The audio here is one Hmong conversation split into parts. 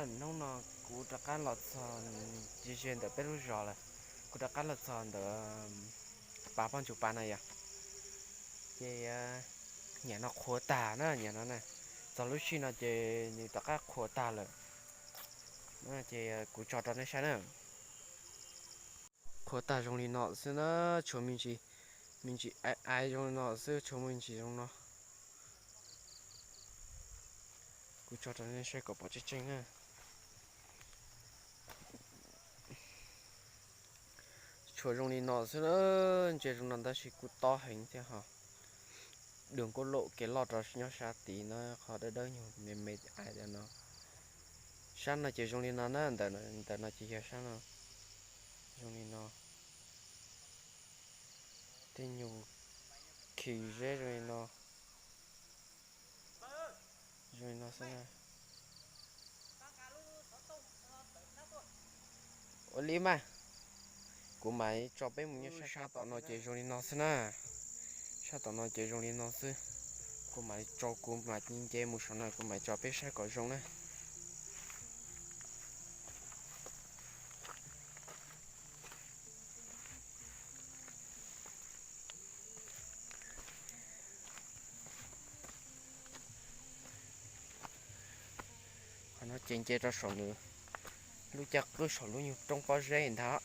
Hnub no kuv rov qab los txog ze ze ntawm peb lub zos lawm. Kuv rov qab los txog ntawm pas poj ntsuj pas no yom. Ces nyiam no qhuav tag na, nyiam no na. Txog lub sij no ces nws rov qab qhuav tag lawm. Ces kuv tso rau nej saib na. Qhuav tag zoo li no xwb na, tshuav me ntsis, me ntsis aiv aiv zoo li no xwb, tshuav me ntsis zoo no. Kuv tso rau nej saib kom pom tseeb tseeb na. Tshuav zoo li no xwb na, ntsia zoo no tab sis kuj tob heev thiab ho. Dua nkuaj loj kev loj rau nyob sab tid na, qhov dawb dawb nyuag me me aiv no. Sab no ces zoo li no na, ntawm no ces yog sab no. Zoo li no. Tej nyuag khi zeb zoo li no. Zoo li no xwb na. Ua li mas, kuv mam tso peb mus nyob sab tom no ces zoo li no xwb na. Sab tom no ces zoo li no xwb. Kuv mam tso, kuv mam nce mus saum no, kuv mam tso peb saib kom zoo na. Qhov no ces nce rau saum nws lub caj qwb saum lub nyuag roob pob zeb ntag.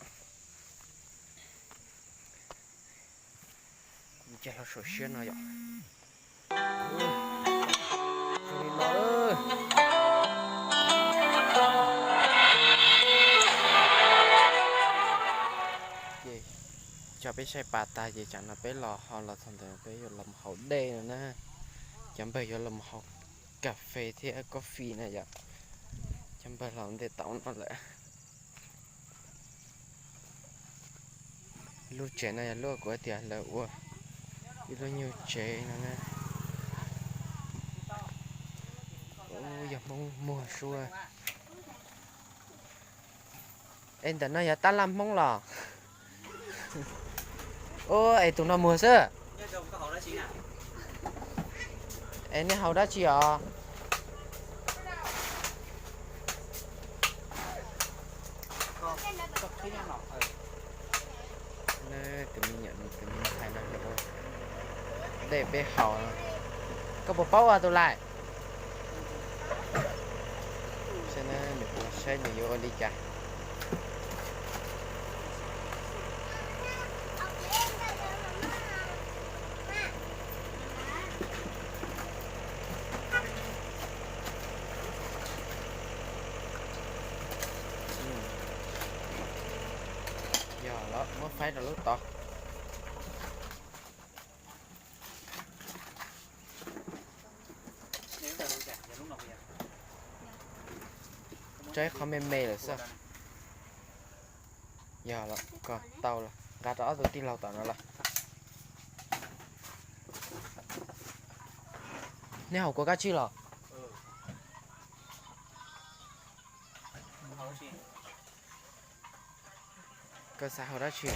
Nce hlo saum siab no yom. Zoo li no. Ces cov peb saib pas tag ces tsam no peb los ho los txog ntawd peb yuav los mus haus dej no na. Cov npawg yuav los mus haus kas fes thiab coffee na yom. Cov npawg los ntej tau no lawm. Lub tsev no yog lub kuv hais tias lawv ua ib lub nyuag tsev no na. Ub, yog Hmoob muag sua. Es ntawm no yog tab laj Hmoob los? Ub, es tus no muag xwb. Es nej haus dab tsi os? Tus me nyuam, tus me ntxhais no ua dej peb haus. Koj puas paub ua tus lais? Saib nws, saib nws yuav ua li cas. Yog los muab faib rau lub tod. Tso ib qho me me lawm xwb. Yog los kom tau los nqa rau ob tug tij laug tom no los. Nej haus kua kab tsib los? Koj xav haus dab tsi?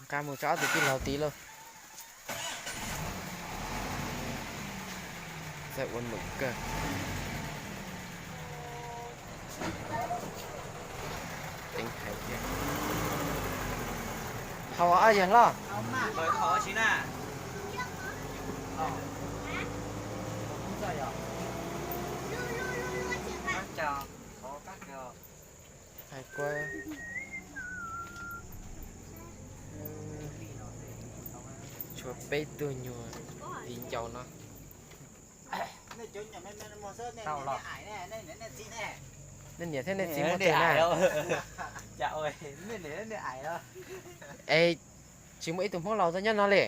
Nqa mus tso ob tug tij laug tid lauj. Txawj ua num kawg. Teeb hais tias, haus os yawg hlob. Hais kuv, tshuav peb tug nyuag viv ncaus no. Nej niam thiab nej txiv muaj twg na? Es tsis muaj ib tug Hmoob laus tau nyob no li.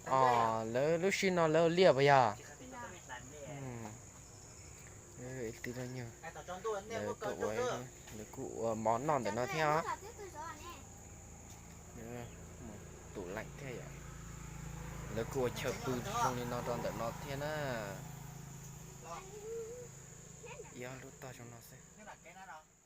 Os, lawv lub sij no lawv ua liaj puas yog? Lawv kuj ua mov noj ntawm no thiab os. Tus leej thiab yom. Lawv kuj ua chaw pw zoo li no rau ntawm no thiab na. Yog lub tog zoo no xwb.